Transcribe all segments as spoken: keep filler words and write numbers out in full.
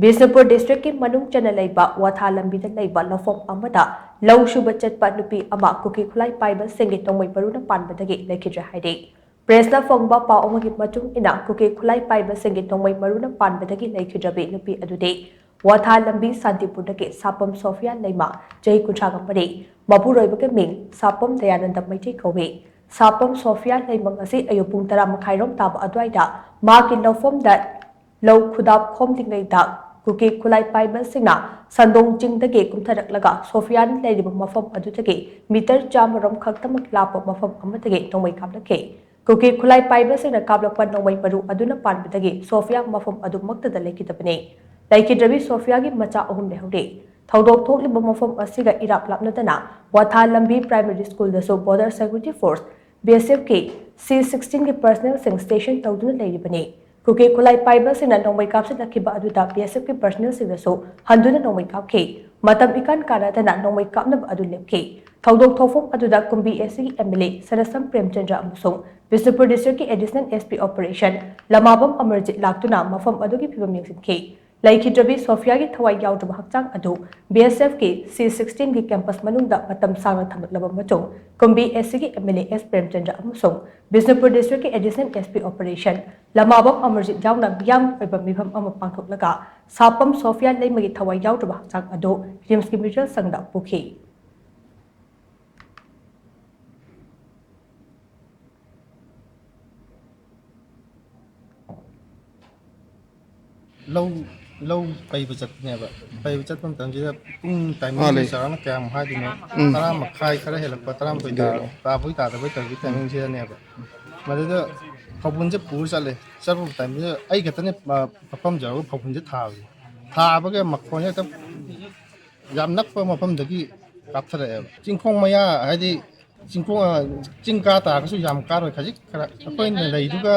ꯕꯤꯁꯅꯨꯄꯨꯔ ꯗꯤꯁꯇ꯭ꯔꯤꯛꯀꯤ ꯃꯅꯨꯡ ꯆꯟꯅ ꯂꯩꯕ ꯋꯥꯊꯥ ꯂꯝꯕꯤꯗ ꯂꯩꯕ ꯂꯧꯐꯝ ꯑꯃꯗ ꯂꯧ ꯁꯨꯕ ꯆꯠꯄ ꯅꯨꯄꯤ ꯑꯃ ꯀꯨꯀꯤ ꯈꯨꯠꯂꯥꯏ ꯄꯥꯏꯕꯁꯤꯡꯒꯤ ꯅꯣꯡꯃꯩ ꯃꯔꯨꯅ ꯄꯥꯟꯕꯗꯒꯤ ꯂꯩꯈꯤꯗ꯭ꯔꯦ ꯍꯥꯏꯔꯤ꯫ ꯄ꯭ꯔꯦꯁꯅ ꯐꯪꯕ ꯄꯥꯎ ꯑꯃꯒꯤ ꯃꯇꯨꯡ ꯏꯟꯅ, ꯀꯨꯀꯤ ꯈꯨꯠꯂꯥꯏ ꯄꯥꯏꯕꯁꯤꯡꯒꯤ ꯅꯣꯡꯃꯩ ꯃꯔꯨꯅ ꯄꯥꯟꯕꯗꯒꯤ ꯂꯩꯈꯤꯗ꯭ꯔꯕꯤ ꯅꯨꯄꯤ ꯑꯗꯨꯗꯤ ꯋꯥꯊꯥ ꯂꯝꯕꯤ ꯁꯥꯟꯇꯤꯄꯨꯔꯗꯒꯤ ꯁꯥꯄꯝ ꯁꯣꯐꯤꯌꯥ ꯂꯩꯃ, ꯆꯍꯤ ꯀꯨꯟꯊ꯭ꯔꯥꯒ ꯃꯔꯤ, ꯃꯄꯨꯔꯣꯏꯕꯒꯤ ꯃꯤꯡ ꯁꯥꯄꯝ ꯗꯌꯥꯅꯟꯗ ꯃꯩꯇꯩ ꯀꯧꯏ꯫ ꯁꯥꯄꯝ ꯁꯣꯐꯤꯌꯥ ꯂꯩꯃ ꯉꯁꯤ ꯑꯌꯨꯛ ꯄꯨꯡ ꯇꯔꯥ ꯃꯈꯥꯏꯔꯣꯝ ꯇꯥꯕ ꯑꯗꯨꯋꯥꯏꯗ ꯃꯍꯥꯛꯀꯤ ꯂꯧꯐꯝꯗ ꯂꯧ ꯈꯨꯗꯥꯞ ꯈꯣꯝꯂꯤꯉꯩꯗ ꯀꯨꯀꯤ ꯈꯨꯠꯂꯥꯏ ꯄꯥꯏꯕꯁꯤꯡꯅ ꯁꯟꯗꯣꯡ ꯆꯤꯡꯗꯒꯤ ꯀꯨꯝꯊꯔꯛꯂꯒ ꯁꯣꯐꯤꯌꯥꯅ ꯂꯩꯔꯤꯕ ꯃꯐꯝ ꯑꯗꯨꯗꯒꯤ ꯃꯤꯇꯔ ꯆꯥꯝꯃꯔꯣꯝ ꯈꯛꯇꯃꯛ ꯂꯥꯞꯄ ꯃꯐꯝ ꯑꯃꯗꯒꯤ ꯅꯣꯡꯃꯩ ꯀꯥꯞꯂꯛꯈꯤ꯫ ꯀꯨꯀꯤ ꯈꯨꯠꯂꯥꯏ ꯄꯥꯏꯕꯁꯤꯡꯅ ꯀꯥꯞꯂꯛꯄ ꯅꯣꯡꯃꯩ ꯃꯔꯨ ꯑꯗꯨꯅ ꯄꯥꯟꯕꯗꯒꯤ ꯁꯣꯐꯤꯌꯥ ꯃꯐꯝ ꯑꯗꯨꯃꯛꯇꯗ ꯂꯩꯈꯤꯗꯕꯅꯤ꯫ ꯂꯩꯈꯤꯗ꯭ꯔꯕꯤ ꯁꯣꯐꯤꯌꯥꯒꯤ ꯃꯆꯥ ꯑꯍꯨꯝ ꯂꯩꯍꯧꯔꯤ꯫ ꯊꯧꯗꯣꯛ ꯊꯣꯛꯂꯤꯕ ꯃꯐꯝ ꯑꯁꯤꯒ ꯏꯔꯥꯞ ꯂꯥꯞꯅꯗꯅ ꯋꯥꯊꯥ ꯂꯝꯕꯤ ꯄ꯭ꯔꯥꯏꯃꯔꯤ ꯁ꯭ꯀꯨꯜꯗꯁꯨ border security force, B S ꯑꯦꯐꯀꯤ ꯁꯤ ꯁꯤꯛꯁꯇꯤꯟꯒꯤ ꯄꯔꯁꯅꯦꯜꯁꯤꯡ ꯁ꯭ꯇꯦꯁꯟ ꯇꯧꯗꯨꯅ ꯂꯩꯔꯤꯕꯅꯤ꯫ ꯀꯨꯀꯤ ꯈꯨꯠꯂꯥꯏ ꯄꯥꯏꯕꯁꯤꯡꯅ ꯅꯣꯡꯃꯩ ꯀꯥꯞꯁꯤꯜꯂꯛꯈꯤꯕ ꯑꯗꯨꯗ ꯕꯤ ꯑꯦꯁ ꯑꯦꯐꯀꯤ ꯄꯔꯁꯅꯦꯜꯁꯤꯡꯅꯁꯨ ꯍꯟꯗꯨꯅ ꯅꯣꯡꯃꯩ ꯀꯥꯞꯈꯤ꯫ ꯃꯇꯝ ꯏꯀꯥꯟ ꯀꯥꯟꯅꯗꯅ ꯅꯣꯡꯃꯩ ꯀꯥꯞꯅꯕ ꯑꯗꯨ ꯂꯦꯞꯈꯤ꯫ ꯊꯧꯗꯣꯛ ꯊꯣꯛꯐꯝ ꯑꯗꯨꯗ ꯀꯨꯝꯕꯤ ꯑꯦꯁ ꯁꯤꯒꯤ ꯑꯦꯝ ꯑꯦꯜ ꯑꯦ ꯁꯅꯥꯁꯝ ꯄ꯭ꯔꯦꯝꯆꯟꯗ꯭ꯔ ꯑꯃꯁꯨꯡ ꯕꯤꯁꯅꯨꯄꯨꯔ ꯗꯤꯁꯇ꯭ꯔꯤꯛꯀꯤ ꯑꯦꯗꯤꯁꯅꯦꯜ ꯑꯦꯁ ꯄꯤ ꯑꯣꯄꯔꯦꯁꯟ ꯂꯃꯥꯕꯝ ꯑꯃꯔꯖꯤꯠ ꯂꯥꯛꯇꯨꯅ ꯃꯐꯝ ꯑꯗꯨꯒꯤ ꯐꯤꯕꯝ ꯌꯦꯡꯁꯤꯟꯈꯤ꯫ ꯂꯩꯈꯤꯗ꯭ꯔꯕꯤ ꯁꯣꯐꯤꯌꯥꯒꯤ ꯊꯋꯥꯏ ꯌꯥꯎꯗ꯭ꯔꯕ ꯍꯛꯆꯥꯡ ꯑꯗꯨ ꯕꯤ ꯑꯦꯁ ꯑꯦꯐꯀꯤ ꯁꯤ ꯁꯤꯛꯁꯇꯤꯟꯒꯤ ꯀꯦꯝꯄꯁ ꯃꯅꯨꯡꯗ ꯃꯇꯝ ꯁꯥꯡꯅ ꯊꯝꯂꯛꯂꯕ ꯃꯇꯨꯡ, ꯀꯨꯝꯕꯤ ꯑꯦꯁ ꯁꯤꯒꯤ M L A S Premchandra ꯑꯃꯁꯨꯡ ꯕꯤꯁꯅꯨꯄꯨꯔ ꯗꯤꯁꯇ꯭ꯔꯤꯛꯀꯤ ꯑꯦꯗꯤꯁꯅꯦꯜ ꯑꯦꯁ ꯄꯤ ꯑꯣꯄꯔꯦꯁꯟ ꯂꯃꯥꯕꯝ ꯑꯃꯔꯖꯤꯠ ꯌꯥꯎꯅ ꯃꯤꯌꯥꯝꯒꯤ ꯑꯣꯏꯕ ꯃꯤꯐꯝ ꯑꯃ ꯄꯥꯡꯊꯣꯛꯂꯒ ꯁꯥꯄꯝ ꯁꯣꯐꯤꯌꯥ ꯂꯩꯃꯒꯤ ꯊꯋꯥꯏ ꯌꯥꯎꯗ꯭ꯔꯕ ꯍꯛꯆꯥꯡ ꯑꯗꯨ ꯔꯤꯝꯁꯀꯤ ꯃꯤꯆꯦꯜ ꯁꯪꯗ ꯄꯨꯈꯤ꯫ ꯂꯧ ꯂꯧ ꯄꯩꯕ ꯆꯠꯄꯅꯦꯕ꯫ ꯄꯩꯕ ꯆꯠꯄ ꯃꯇꯝꯁꯤꯗ ꯄꯨꯡ ꯇꯥꯏꯃꯤꯡꯁꯦ ꯃꯥꯅꯦ꯫ ꯆꯥꯎꯔꯥꯛꯅ ꯀꯌꯥꯃꯨꯛ ꯍꯥꯏꯗꯣꯏꯅꯣ? ꯎꯝ꯫ ꯇꯔꯥ ꯃꯈꯥꯏ ꯈꯔ ꯍꯦꯜꯂꯛꯄ, ꯇꯔꯥꯃꯥꯊꯣꯏ ꯇꯥ- ꯑꯗꯨ ꯇꯥꯕꯣꯏ ꯇꯥꯗꯕꯣꯏ ꯇꯧꯕꯒꯤ ꯇꯥꯏꯃꯤꯡꯁꯤꯗꯅꯦꯕ꯫ ꯃꯗꯨꯗ ꯐꯧꯕꯨꯟꯁꯦ ꯄꯨꯔ ꯆꯠꯂꯦ꯫ ꯆꯠꯄ ꯃꯇꯝꯁꯤꯗ ꯑꯩ ꯈꯛꯇꯅꯦ, ꯃ- ꯃꯐꯝ ꯌꯧꯔꯒ ꯐꯧꯕꯨꯟꯁꯦ ꯊꯥꯕꯁꯦ꯫ ꯊꯥꯕꯒ ꯃꯈꯣꯟꯁꯦ ꯍꯦꯛꯇ ꯌꯥꯝ ꯅꯛꯄ ꯃꯐꯝꯗꯒꯤ ꯀꯥꯞꯊꯔꯛꯑꯦꯕ꯫ ꯆꯤꯡꯈꯣꯡ ꯃꯌꯥ ꯍꯥꯏꯗꯤ ꯆꯤꯡꯈꯣꯡ, ꯑ, ꯆꯤꯡ ꯀꯥ ꯇꯥꯔꯒꯁꯨ ꯌꯥꯝ ꯀꯥꯔꯣꯏ, ꯈꯖꯤꯛ ꯈꯔ ꯑꯩꯈꯣꯏꯅ ꯂꯩꯗꯨꯒ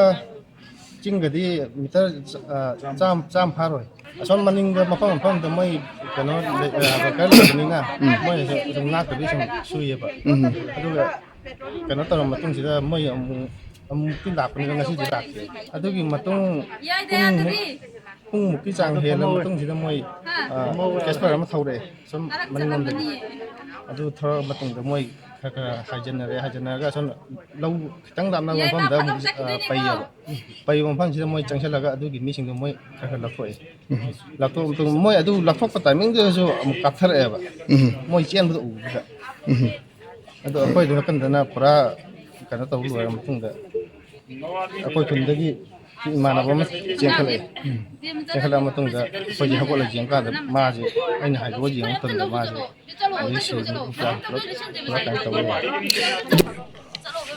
ꯆꯤꯡꯒꯗꯤ ꯃꯤꯇꯔ, ꯑ, ꯆꯥꯝ ꯆꯥꯝ ꯐꯥꯔꯣꯏ꯫ ꯑꯁꯣꯝ ꯃꯅꯤꯡꯗ ꯃꯐꯝ ꯃꯐꯝꯗ ꯃꯣꯏ ꯀꯩꯅꯣ ꯂꯩ-, ꯑ, ꯕꯪꯀꯔ ꯂꯩꯕꯅꯤꯅ ꯃꯣꯏꯅꯁꯨ ꯁꯨꯝ ꯉꯥꯛꯇꯕꯤ ꯁꯨꯝ ꯁꯨꯏꯌꯦꯕ꯫ ꯎꯝ꯫ ꯑꯗꯨꯒ ꯀꯩꯅꯣ ꯇꯧꯔ ꯃꯇꯨꯡꯁꯤꯗ ꯃꯣꯏ ꯑꯃꯨꯛ ꯑꯃꯨꯛꯇꯤ ꯂꯥꯛꯄꯅꯤꯅ ꯉꯁꯤꯗꯤ ꯂꯥꯛꯇꯦ꯫ ꯑꯗꯨꯒꯤ ꯃꯇꯨꯡ ꯄꯨꯡ ꯄꯨꯡꯃꯨꯛꯀꯤ ꯆꯥꯡ ꯍꯦꯜꯂ ꯃꯇꯨꯡꯁꯤꯗ ꯃꯣꯏ, ꯑ, ꯀꯦꯁꯄꯔ ꯑꯃ ꯊꯧꯔꯛꯑꯦ ꯁꯨꯝ ꯃꯅꯤꯡꯂꯣꯝꯗꯒꯤ꯫ ꯑꯗꯨ ꯊꯧꯔꯛꯑ ꯃꯇꯨꯡꯗ ꯃꯣꯏ ꯈꯔ ꯈꯔ ꯍꯥꯏꯖꯟꯅꯔꯦ꯫ ꯍꯥꯏꯖꯟꯅꯔꯒ ꯁꯣꯝ ꯂꯧ ꯈꯤꯇꯪ ꯂꯥꯞꯅꯕ ꯃꯐꯝꯗ ꯑꯃꯨꯛ, ꯑ, ꯄꯩꯌꯦꯕ꯫ ꯄꯩꯕ ꯃꯐꯝꯁꯤꯗ ꯃꯣꯏ ꯆꯪꯁꯤꯜꯂꯒ ꯑꯗꯨꯒꯤ ꯃꯤꯁꯤꯡꯗꯣ ꯃꯣꯏ ꯈꯔ ꯈꯔ ꯂꯧꯊꯣꯛꯑꯦ꯫ ꯂꯧꯊꯣꯛꯑ ꯃꯇꯨꯡ ꯃꯣꯏ ꯑꯗꯨ ꯂꯧꯊꯣꯛꯄ ꯇꯥꯏꯃꯤꯡꯗꯨꯗꯁꯨ ꯑꯃꯨꯛ ꯀꯥꯞꯊꯔꯛꯑꯦꯕ꯫ ꯎꯝ꯫ ꯃꯣꯏ ꯆꯦꯟꯕꯗꯣ ꯎꯕꯗꯨꯗ꯫ ꯎꯝ꯫ ꯑꯗꯣ ꯑꯩꯈꯣꯏꯗꯨ ꯅꯥꯀꯟꯗꯅ ꯄꯨꯔꯥ ꯀꯩꯅꯣ ꯇꯧ ꯂꯣꯏꯔ ꯃꯇꯨꯡꯗ ꯑꯩꯈꯣꯏ ꯈꯨꯟꯗꯒꯤ ꯏꯃꯥꯟꯅꯕ ꯑꯃ ꯆꯦꯟꯈꯠꯂꯛꯑꯦ꯫ ꯎꯝ꯫ ꯆꯦꯟꯈꯠꯂꯛꯑ ꯃꯇꯨꯡꯗ ꯑꯩꯈꯣꯏꯁꯦ ꯍꯧꯒꯠꯂ ꯌꯦꯡꯀꯥꯟꯗ ꯃꯥꯁꯦ, ꯑꯩꯅ ꯍꯥꯏꯗꯣꯛꯑ ꯌꯦꯡꯕ ꯃꯇꯝꯗ ꯃꯥꯁꯦ ꯑꯗꯩ ꯁꯤꯔꯕ ꯄꯨꯔꯥ ꯄꯨꯂꯞ ꯄꯨꯔꯥ ꯀꯩꯅꯣ ꯇꯧꯔꯦ꯫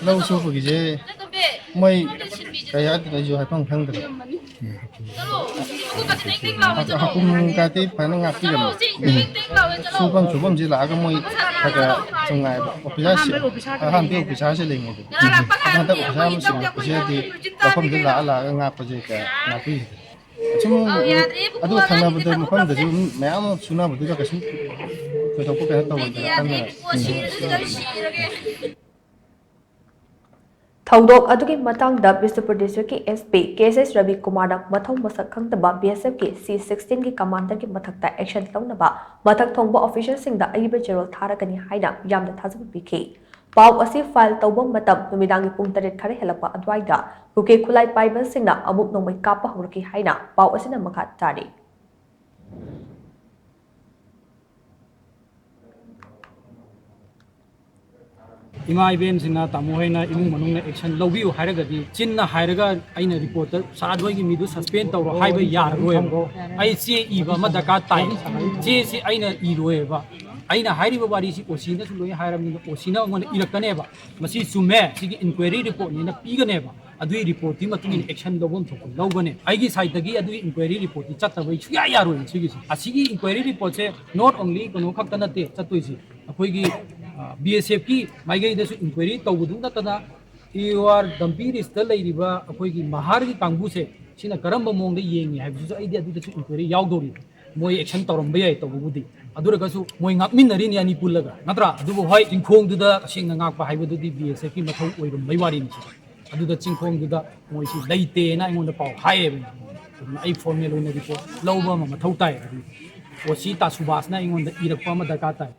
ꯂꯧ ꯁꯨꯕꯒꯤꯁꯦ ꯃꯣꯏ ꯀꯩ ꯍꯥꯏꯗꯣꯏꯅꯣ ꯑꯩꯁꯨ ꯍꯥꯏꯐꯝ ꯈꯪꯗ꯭ꯔꯦ꯫ ꯍꯥꯀꯨꯝ ꯀꯥꯇꯤ ꯐꯖꯅ ꯉꯥꯛꯄꯤꯔꯝꯃꯦ꯫ ꯁꯨꯐꯝ ꯁꯨꯐꯝꯁꯤ ꯂꯥꯛꯑꯒ ꯃꯣꯏ ꯈꯔ ꯈꯔ ꯁꯨꯝ ꯉꯥꯏꯕ꯫ ꯑꯣꯐꯤꯁꯥꯔꯁꯤ, ꯑꯍꯥꯟꯕ ꯑꯣꯐꯤꯁꯥꯔꯁꯤ ꯂꯩꯉꯩꯗ꯫ ꯑꯗꯣ ꯍꯟꯗꯛ ꯑꯣꯐꯤꯁꯥꯔ ꯑꯃ ꯁꯤꯟꯕ ꯑꯣꯐꯤꯁꯥꯔꯗꯤ ꯃꯐꯝꯗ ꯂꯥꯛꯑ ꯂꯥꯛꯑꯒ ꯉꯥꯛꯄꯁꯦ ꯀꯌꯥ ꯉꯥꯛꯄꯤꯗꯦ꯫ ꯁꯨꯝ ꯑꯗꯨ ꯊꯪꯅꯕꯗ ꯃꯐꯝꯗꯁꯨ ꯑꯗꯨꯝ ꯃꯌꯥꯝ ꯑꯃ ꯁꯨꯅꯕꯗꯨꯗ ꯀꯩꯁꯨꯝ ꯊꯣꯏꯗꯣꯛꯄ ꯀꯩꯅꯣ ꯇꯧꯔꯣꯏꯗꯅ ꯈꯟꯗꯅ꯫ ꯊꯧꯗꯣꯛ ꯑꯗꯨꯒꯤ ꯃꯇꯥꯡꯗ ꯕꯤꯁꯅꯨꯄꯨꯔ ꯗꯤꯁꯇ꯭ꯔꯤꯛꯀꯤ ꯑꯦꯁ ꯄꯤ ꯀꯦ ꯑꯦꯁ ꯑꯦꯁ ꯔꯕꯤ ꯀꯨꯃꯥꯔꯅ ꯃꯊꯧ ꯃꯁꯛ ꯈꯪꯗꯕ ꯕꯤ ꯑꯦꯁ ꯑꯦꯐꯀꯤ ꯁꯤ ꯁꯤꯛꯁꯇꯤꯟꯒꯤ ꯀꯃꯥꯟꯗꯔꯒꯤ ꯃꯊꯛꯇ ꯑꯦꯛꯁꯟ ꯂꯧꯅꯕ ꯃꯊꯛ ꯊꯣꯡꯕ ꯑꯣꯐꯤꯁꯔꯁꯤꯡꯗ ꯑꯏꯕ ꯆꯦꯔꯣꯜ ꯊꯥꯔꯒꯅꯤ ꯍꯥꯏꯅ ꯌꯥꯝꯅ ꯊꯥꯖꯕ ꯄꯤꯈꯤ꯫ ꯄꯥꯎ ꯑꯁꯤ ꯐꯥꯏꯜ ꯇꯧꯕ ꯃꯇꯝ ꯅꯨꯃꯤꯗꯥꯡꯒꯤ ꯄꯨꯡ ꯇꯔꯦꯠ ꯈꯔ ꯍꯦꯜꯂꯛꯄ ꯑꯗꯨꯋꯥꯏꯗ ꯀꯨꯀꯤ ꯈꯨꯠꯂꯥꯏ ꯄꯥꯏꯕꯁꯤꯡꯅ ꯑꯃꯨꯛ ꯅꯣꯡꯃꯩ ꯀꯥꯞꯄ ꯍꯧꯔꯛꯈꯤ ꯍꯥꯏꯅ ꯄꯥꯎ ꯑꯁꯤꯅ ꯃꯈꯥ ꯇꯥꯔꯤ꯫ ꯏꯃꯥ ꯏꯕꯦꯟꯁꯤꯡꯅ, ꯇꯥꯃꯣ ꯍꯣꯏꯅ ꯏꯃꯨꯡ ꯃꯅꯨꯡꯅ ꯑꯦꯛꯁꯟ ꯂꯧꯕꯤꯌꯨ ꯍꯥꯏꯔꯒꯗꯤ, ꯆꯤꯟꯅ ꯍꯥꯏꯔꯒ ꯑꯩꯅ ꯔꯤꯄꯣꯔꯠꯇ ꯁꯥꯔ ꯍꯣꯏꯒꯤ ꯃꯤꯗꯨ ꯁꯁꯄꯦꯟ ꯇꯧꯔꯣ ꯍꯥꯏꯕ ꯌꯥꯔꯔꯣꯏꯕ꯫ ꯑꯩ ꯆꯦ ꯏꯕ ꯑꯃ ꯗꯔꯀꯥꯔ ꯇꯥꯏ꯫ ꯆꯦꯁꯤ ꯑꯩꯅ ꯏꯔꯣꯏꯕ꯫ ꯑꯩꯅ ꯍꯥꯏꯔꯤꯕ ꯋꯥꯔꯤꯁꯤ ꯑꯣ ꯁꯤꯅꯁꯨ ꯂꯣꯏ ꯍꯥꯏꯔꯕꯅꯤꯅ ꯑꯣ ꯁꯤꯅ ꯑꯩꯉꯣꯟꯗ ꯏꯔꯛꯀꯅꯦꯕ꯫ ꯃꯁꯤ ꯆꯨꯝꯃꯦ, ꯁꯤꯒꯤ ꯏꯟꯀ꯭ꯋꯥꯏꯔꯤ ꯔꯤꯄꯣꯔꯠꯅꯦꯅ ꯄꯤꯒꯅꯦꯕ꯫ ꯑꯗꯨꯒꯤ ꯔꯤꯄꯣꯔꯠꯇꯨꯒꯤ ꯃꯇꯨꯡ ꯏꯟꯅ ꯑꯦꯛꯁꯟ ꯂꯧꯐꯝ ꯊꯣꯛꯄ ꯂꯧꯒꯅꯤ꯫ ꯑꯩꯒꯤ ꯁꯥꯏꯠꯇꯒꯤ ꯑꯗꯨꯒꯤ ꯏꯟꯀ꯭ꯋꯥꯏꯔꯤ ꯔꯤꯄꯣꯔꯠꯇꯤ ꯆꯠꯇꯕ ꯁꯨꯡꯌꯥ ꯌꯥꯔꯣꯏ꯫ ꯁꯤꯒꯤꯁꯦ, ꯑꯁꯤꯒꯤ ꯏꯟꯀ꯭ꯋꯥꯏꯔꯤ ꯔꯤꯄꯣꯔꯠꯁꯦ not only ꯀꯩꯅꯣ ꯈꯛꯇ ꯅꯠꯇꯦ ꯆꯠꯇꯣꯏꯁꯤ, ꯑꯩꯈꯣꯏꯒꯤ, ꯑ, ꯕꯤ ꯑꯦꯁ ꯑꯦꯐꯀꯤ ꯃꯥꯏꯀꯩꯗꯁꯨ ꯏꯟꯀ꯭ꯋꯥꯏꯔꯤ ꯇꯧꯕꯗꯨ ꯅꯠꯇꯅ ꯏ ꯑꯣ ꯑꯥꯔ ꯗꯝꯄꯤ ꯔꯤꯁꯇ ꯂꯩꯔꯤꯕ ꯑꯩꯈꯣꯏꯒꯤ ꯃꯍꯥꯔꯒꯤ ꯀꯥꯡꯕꯨꯁꯦ, ꯁꯤꯅ ꯀꯔꯝꯕ ꯃꯑꯣꯡꯗ ꯌꯦꯡꯉꯤ ꯍꯥꯏꯕꯁꯤꯁꯨ ꯑꯩꯗꯤ ꯑꯗꯨꯗꯁꯨ ꯏꯟꯀ꯭ꯋꯥꯏꯔꯤ ꯌꯥꯎꯗꯧꯔꯤ꯫ ꯃꯣꯏ ꯑꯦꯛꯁꯟ ꯇꯧꯔꯝꯕ ꯌꯥꯏ ꯇꯧꯕꯕꯨꯗꯤ, ꯑꯗꯨ ꯑꯣꯏꯔꯒꯁꯨ ꯃꯣꯏ ꯉꯥꯛꯃꯤꯟꯅꯔꯤꯅꯤ ꯑꯅꯤ ꯄꯨꯜꯂꯒ, ꯅꯠꯇ꯭ꯔꯥ? ꯑꯗꯨꯕꯨ ꯍꯣꯏ, ꯆꯤꯡꯈꯣꯡꯗꯨꯗ ꯇꯁꯦꯡꯅ ꯉꯥꯛꯄ ꯍꯥꯏꯕꯗꯨꯗꯤ ꯕꯤ ꯑꯦꯁ ꯑꯦꯐꯀꯤ ꯃꯊꯧ ꯑꯣꯏꯔꯝꯕꯩ ꯋꯥꯔꯤꯅꯤ꯫ ꯑꯗꯨꯗ ꯆꯤꯡꯈꯣꯡꯗꯨꯗ ꯃꯣꯏꯁꯤ ꯂꯩꯇꯦꯅ ꯑꯩꯉꯣꯟꯗ ꯄꯥꯎ ꯍꯥꯏꯌꯦꯕ꯫ ꯑꯗꯨꯅ ꯑꯩ ꯐꯣꯔꯃꯦꯜ ꯑꯣꯏꯅ ꯔꯤꯄꯣꯔꯠ ꯂꯧꯕ ꯑꯃ ꯃꯊꯧ ꯇꯥꯏ꯫ ꯑꯗꯨꯅ ꯑꯣ ꯁꯤ ꯇꯥꯁꯨꯕꯥꯁꯅ ꯑꯩꯉꯣꯟꯗ ꯏꯔꯛꯄ ꯑꯃ ꯗꯔꯀꯥꯔ ꯇꯥꯏ꯫